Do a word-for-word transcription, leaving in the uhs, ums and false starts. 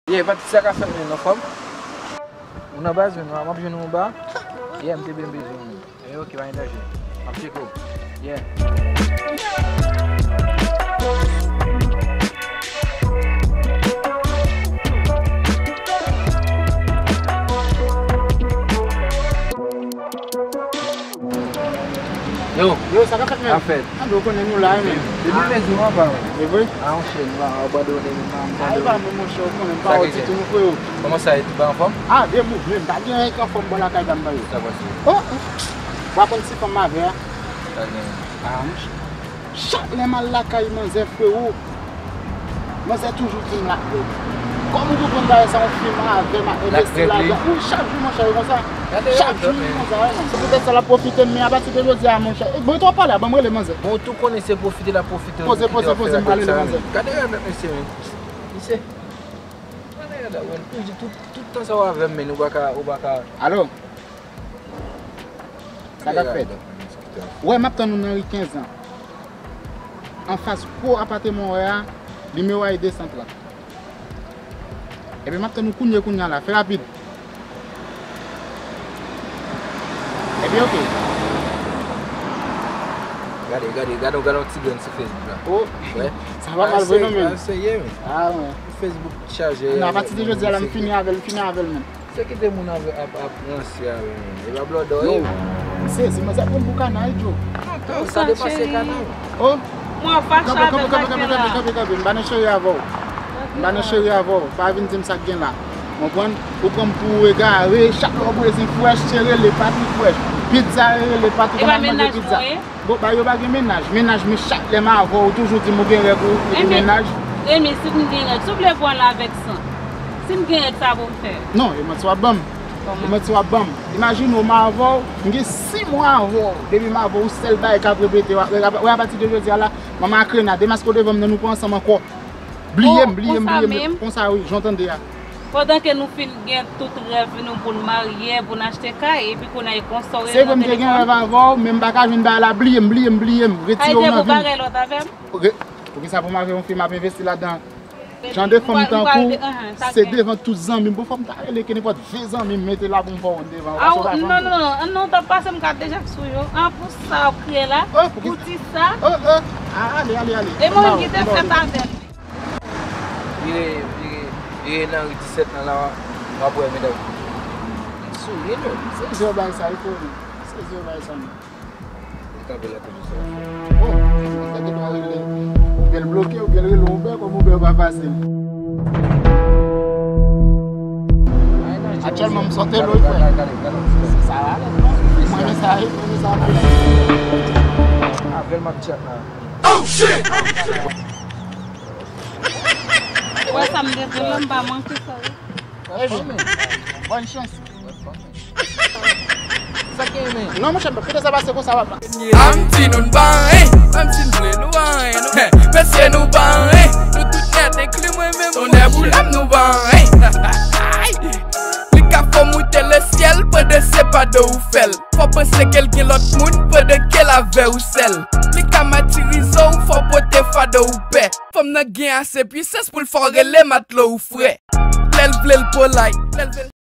Yeah, Patricia, ka fèt menm, anfòm? Ou nan baz menm, m ap jwenn ou anba. Yeah, m te byen bezwen ou menm. Eh, ok, pa gen danje. M ap tcheke w. Yeah. Yo. Yo, sa k ap fèt, menm? Sa k ap fèt? A, men, ou konnen nou la, wi, menm. Depi mezi w anba, wi. E vre? A, monchè, nou abandone, nou abandone. A, e pa mwen, monchè, ou konnen, m pa wè ditou, non, freo. Kòman sa ye, tout bagay anfòm? A, de mouvman, m pa gen anyen ki anfòm bò lakay pa m, ba yo. Sa pase? Oh, oh. W ap konn si fanm m avè a? Sa gen? A, monchè. Chak lè m al lakay manzè, freo, manzè toujou di m l ap règle. Kòm ou konprann bagay sa, yon fi m avè m ap envesti ladan. Wi, chak jou, monchè, e konsa. Chak jou, e konsa, wi, man. Se poutèt sa l ap pwofite m, men apati de jodi a, monchè. E, bon, ou twò pale a, ban m rele manzè. Bon, ou tou konnen se pwofite l ap pwofite w. Poze, poze, poze, m prale li, manzè. Gade rèv mesye, men. Misye. Gade rèv la, men. Toujou, tout, tout tan sa w avè m, men ou pa ka, ou pa ka. Alo? Sa k ap fèt? Ou wè, m ap tann ou nan ri kenz lan. Anfas gwo apateman w wè a, nimewo a e de san trant. Epi m ap tann ou kounye, kounye a la. Fè rapid. Epi, ok. Gade, gade, gade, gade yon ti grenn sou Facebook la. Oh, wè. Sa pa mal vre non, men. Al serye, men. A, wi. Facebook chaje. Non, apati de jodi a la, m fini avè l, m fini avè l, men. Se kite moun ap, ap, ap ranse avè m. E pa blòdò, wi. M sezi, manzè pran m pou kanay, Djo. Sa depase kanay. Oh. Mwen fache avè sa k gen la. Kanpe, kanpe, kanpe, kanpe, kanpe, kanpe. M pa nan cheri avè w. M pa nan cheri avè w. Pa vin di m sa k gen la. Konprann? Ou pran m pou egare, chak lè w bezwen frèch, se rele Patrick Frèch. Pizza, rele Patrick, ann al manje pizza. Bon, ba yo pa gen mennaj. Mennaj, men chak lè m avè w, ou toujou di m ou gen règ ou, ou gen mennaj. Remi, si m gen règ, si w vle pran l avèk san. Si m gen règ, sa pou m fè? Non, e manti w ap ban m. Kòman? E manti w ap ban m. Imajine w, m avè w, m gen sis mwa avè w. Depi m avè w, sèl bagay k ap repete, w ap, w ap, w ap, apati de jodi a la, manman a krena, demaske w devan m nan, nou pa ansanm ankò. Bliye m, bliye m, bliye m. Konsa wi, jan w tande a. Pandan ke nou fin gen tout rèv nou pou n marye, pou n achte kay, epi kounye a e konsa w rele nan telefòn. Se vre m te gen rèv avè w, men m pa ka jwenn bagay la, bliye m, bliye m, bliye m. Retire w nan vi m. Poukisa pou m avè yon fi m ap envesti ladan? Jan de fanm tankou w, se devan tout zanmi m. Bon, fò m ta rele ke nenpòt vye zanmi m mete la pou m fè w wont devan. Aw, non, non, non, non, t ap pase m gade jak sou yo. An, pou sa w ap kriye la, pou ti sa. Oh, oh, ale, ale, ale. E mwen ki te fèt avè l. Vire, vire, vire nan ri disèt lan la, w ap wè medam. M souri, non. Se vye bagay sa, wi, frè, non. Se vye bagay sa, non. Li kanpe la toujou sa. Oh, sa gen dwa rele. Ou byen bloke, ou byen rele, ou byen, kòm ou byen pa fasil. Aktyèlman, m sòti lwen, frè. Sa va, non? Mwen, men sa, mwen, men sa. Avè l m ap tchat la. Ou wè sa m te di w la, m pa manke sa, wi. Evi, bòn chans. Sa k gen, men? Non, monchè, kote sa pase konsa, w ap. A m di nou n pa anyen, menm si n vle nou pa anyen, nou. Mesye, nou pa anyen, nou tout nèt, enkli mwen menm. Tonnè boule m, nou pa anyen. Li ka fè w moute lesyèl, pandan se pa de ou fè l. Fò panse ke l gen lòt moun, pandan ke l avè ou sèl. Li ka matirize w, fò pote fado ou pè. Fanm nan gen ase pwisans pou l fè w rele matlo ou frè. Lè l vle l polite, lè l vle l